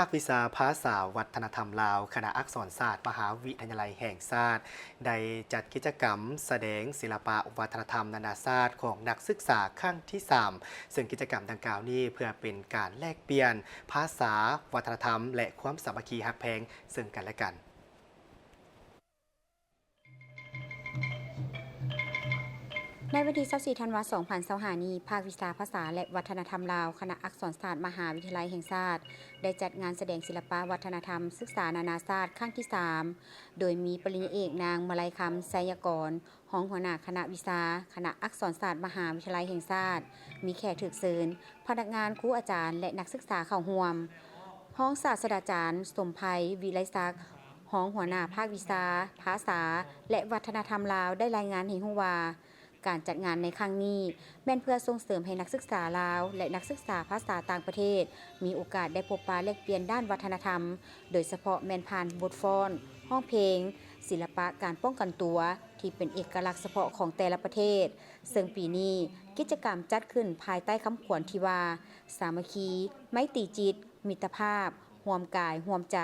ພາກວິຊາພາສາວັດທະນະທຳລາວ ຄະນະອັກສອນສາດ ມະຫາວິທະຍາໄລແຫ່ງຊາດ ໄດ້ຈັດກິດຈະກຳສະແດງສິລະປະວັດທະນະທຳນານາຊາດຂອງນັກສຶກສາຄັ້ງທີສາມ ເຊິ່ງກິດຈະກຳດັ່ງກ່າວນີ້ເພື່ອເປັນການແລກປ່ຽນພາສາ, ວັດທະນະທຳ ແລະ ຄວາມສາມັກຄີຮັກແພງເຊິ່ງກັນແລະກັນ. ໃນວັນທີຊາວສີ່ ທັນວາ ສອງພັນຊາວຫ້ານີ້, ພາກວິຊາພາສາ ແລະ ວັດທະນະທຳລາວ ຄະນະອັກສອນສາດ ມະຫາວິທະຍາໄລແຫ່ງຊາດ ໄດ້ຈັດງານສະແດງສິລະປະວັດທະນະທຳສຶກສານານາຊາດຄັ້ງທີສາມ ໂດຍມີປະລິນຍາເອກ ນາງ ມະໄລຄຳ ໄຊຍະກອນ ຮອງຫົວໜ້າຄະນະວິຊາ ຄະນະອັກສອນສາດ ມະຫາວິທະຍາໄລແຫ່ງຊາດ, ມີແຂກຖືກເຊີນ, ພະນັກງານ, ຄູອາຈານ ແລະ ນັກສຶກສາເຂົ້າຮ່ວມ. ຮອງສາດສະດາຈານ ສົມໄພ ວິໄລສັກ ຮອງຫົວໜ້າພາກວິຊາພາສາ ແລະ ວັດທະນະທຳລາວ ໄດ້ລາຍງານໃຫ້ຮູ້ວ່າ ການຈັດງານໃນຄັ້ງນີ້ ແມ່ນເພື່ອສົ່ງເສີມໃຫ້ນັກສຶກສາລາວ ແລະ ນັກສຶກສາພາສາຕ່າງປະເທດ ມີໂອກາດໄດ້ພົບປະແລກປ່ຽນດ້ານວັດທະນະທຳ, ໂດຍສະເພາະແມ່ນຜ່ານບົດຟ້ອນ, ຮ້ອງເພງ, ສິລະປະການປ້ອງກັນຕົວ ທີ່ເປັນເອກະລັກສະເພາະຂອງແຕ່ລະປະເທດ, ເຊິ່ງປີນີ້ກິດຈະກຳຈັດຂຶ້ນພາຍໃຕ້ຄຳຂວັນທີ່ວ່າ ສາມັກຄີ, ໄມຕີຈິດ, ມິດຕະພາບ, ຮ່ວມກາຍຮ່ວມໃຈ,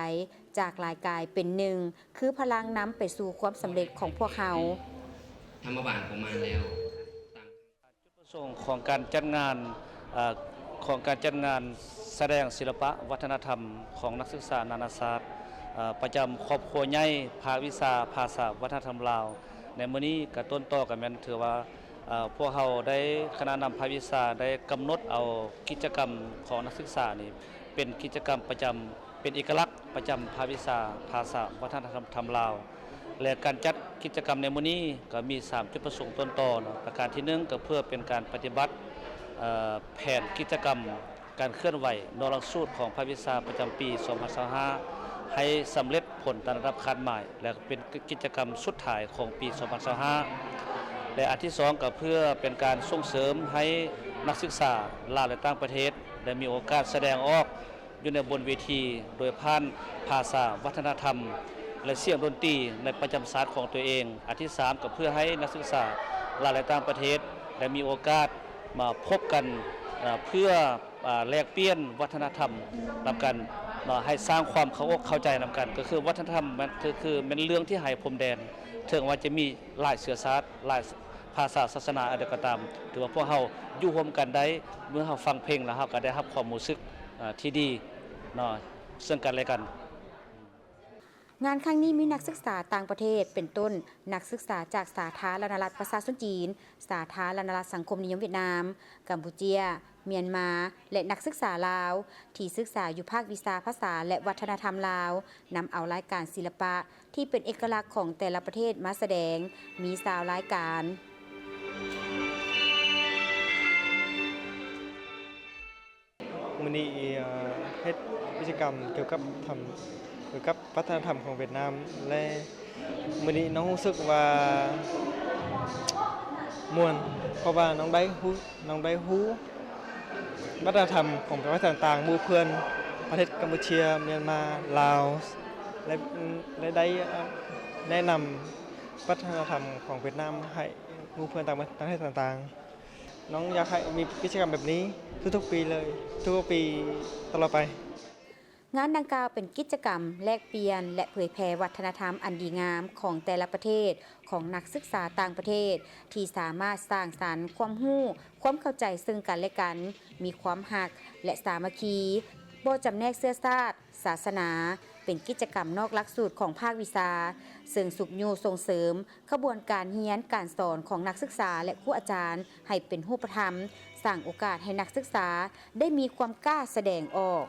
ຈາກຫຼາຍກາຍເປັນໜຶ່ງ ຄືພະລັງນຳໄປສູ່ຄວາມສຳເລັດຂອງພວກເຮົາ. ທຳມະບານຂອງມັນແລ້ວ. ຈຸດປະສົງຂອງການຈັດງານ, ເອີ, ຂອງການຈັດງານສະແດງສິລະປະວັດທະນະທຳຂອງນັກສຶກສານານາຊາດ, ເອີ, ປະຈຳຄອບຄົວໃຫຍ່ພາກວິຊາພາສາວັດທະນະທຳລາວ ໃນມື້ນີ້ກໍຕົ້ນຕໍກໍແມ່ນຖືວ່າ ເອີ ພວກເຮົາໄດ້ ຄະນະນຳພາກວິຊາໄດ້ກຳນົດເອົາກິດຈະກຳຂອງນັກສຶກສານີ້ ເປັນກິດຈະກຳປະຈຳ ເປັນເອກະລັກປະຈຳພາກວິຊາພາສາວັດທະນະທຳລາວ ແລະ ການຈັດກິດຈະກຳໃນມື້ນີ້ກໍມີສາມຈຸດປະສົງຕົ້ນຕໍເນາະ. ປະການທີໜຶ່ງ ກໍເພື່ອເປັນການປະຕິບັດ ເອີ ແຜນກິດຈະກຳ ການເຄື່ອນໄຫວນອກຫຼັກສູດຂອງພາກວິຊາປະຈຳປີສອງພັນຊາວຫ້າ ໃຫ້ສຳເລັດຜົນຕາມລຳດັບຄາດໝາຍ ແລະ ເປັນກິດຈະກຳສຸດທ້າຍຂອງປີສອງພັນຊາວຫ້າ ແລະ ອັນທີສອງ ກໍເພື່ອເປັນການສົ່ງເສີມໃຫ້ນັກສຶກສາລາວ ແລະ ຕ່າງປະເທດ ໄດ້ມີໂອກາດສະແດງອອກຢູ່ໃນບົນເວທີ ໂດຍຜ່ານພາສາ, ວັດທະນະທຳ ແລະ ສຽງດົນຕີໃນປະຈຳຊາດຂອງຕົວເອງ. ອັນທີສາມ ກໍເພື່ອໃຫ້ນັກສຶກສາລາວ ແລະ ຕ່າງປະເທດ ໄດ້ມີໂອກາດມາພົບກັນ ເອີ ເພື່ອ ອ່າ ແລກປ່ຽນວັດທະນະທຳນຳກັນເນາະ, ໃຫ້ສ້າງຄວາມເຂົ້າອົກເຂົ້າໃຈນຳກັນ. ກໍຄືວັດທະນະທຳມັນ ຄື ຄືແມ່ນເລື່ອງທີ່ໄຮ້ພົມແດນ, ເຖິງວ່າຈະມີຫຼາຍເຊື້ອຊາດ, ຫຼາຍພາສາ, ສາສະໜາອັນໃດກໍຕາມ, ຖືວ່າພວກເຮົາຢູ່ຮ່ວມກັນໄດ້. ເມື່ອເຮົາຟັງເພງແລ້ວ ເຮົາກໍໄດ້ຮັບຄວາມຮູ້ສຶກ ເອີ ທີ່ດີເນາະ ເຊິ່ງກັນແລະກັນ. ງານຄັ້ງນີ້ມີນັກສຶກສາຕ່າງປະເທດ ເປັນຕົ້ນ ນັກສຶກສາຈາກສາທາລະນະລັດປະຊາຊົນຈີນ, ສາທາລະນະລັດສັງຄົມນິຍົມຫວຽດນາມ, ກຳປູເຈຍ, ມຽນມາ ແລະ ນັກສຶກສາລາວ ທີ່ສຶກສາຢູ່ພາກວິຊາພາສາ ແລະ ວັດທະນະທຳລາວ, ນຳເອົາລາຍການສິລະປະທີ່ເປັນເອກະລັກຂອງແຕ່ລະປະເທດມາສະແດງ ມີຊາວລາຍການ. ມື້ນີ້ ເອີ ເຮັດກິດຈະກຳກ່ຽວກັບທຳ ກ່ຽວກັບວັດທະນະທຳຂອງຫວຽດນາມ ແລະ ມື້ນີ້ນ້ອງຮູ້ສຶກວ່າມ່ວນ ເພາະວ່ານ້ອງໄດ້ຮູ້ ນ້ອງໄດ້ຮູ້ວັດທະນະທຳຂອງປະເທດຕ່າງໆ ໝູ່ເພື່ອນປະເທດກຳປູເຈຍ, ມຽນມາ, ລາວ ແລະ ແລະ ໄດ້ ເອີ ແນະນຳວັດທະນະທຳຂອງຫວຽດນາມໃຫ້ໝູ່ເພື່ອນຕ່າງປະ ປະເທດຕ່າງໆ. ນ້ອງຢາກໃຫ້ມີກິດຈະກຳແບບນີ້ທຸກໆປີເລີຍ, ທຸກໆປີຕະຫຼອດໄປ. ງານດັ່ງກ່າວເປັນກິດຈະກຳແລກປ່ຽນ ແລະ ເຜີຍແຜ່ວັດທະນະທຳອັນດີງາມຂອງແຕ່ລະປະເທດ ຂອງນັກສຶກສາຕ່າງປະເທດ ທີ່ສາມາດສ້າງສັນຄວາມຮູ້, ຄວາມເຂົ້າໃຈເຊິ່ງກັນແລະກັນ, ມີຄວາມຮັກ ແລະ ສາມັກຄີ, ບໍ່ຈຳແນກເຊື້ອຊາດ, ສາສະໜາ, ເປັນກິດຈະກຳນອກຫຼັກສູດຂອງພາກວິຊາ, ເຊິ່ງຊຸກຍູ້ສົ່ງເສີມຂະບວນການຮຽນການສອນຂອງນັກສຶກສາ ແລະ ຄູອາຈານໃຫ້ເປັນຮູບປະທຳ, ສ້າງໂອກາດໃຫ້ນັກສຶກສາໄດ້ມີຄວາມກ້າສະແດງອອກ.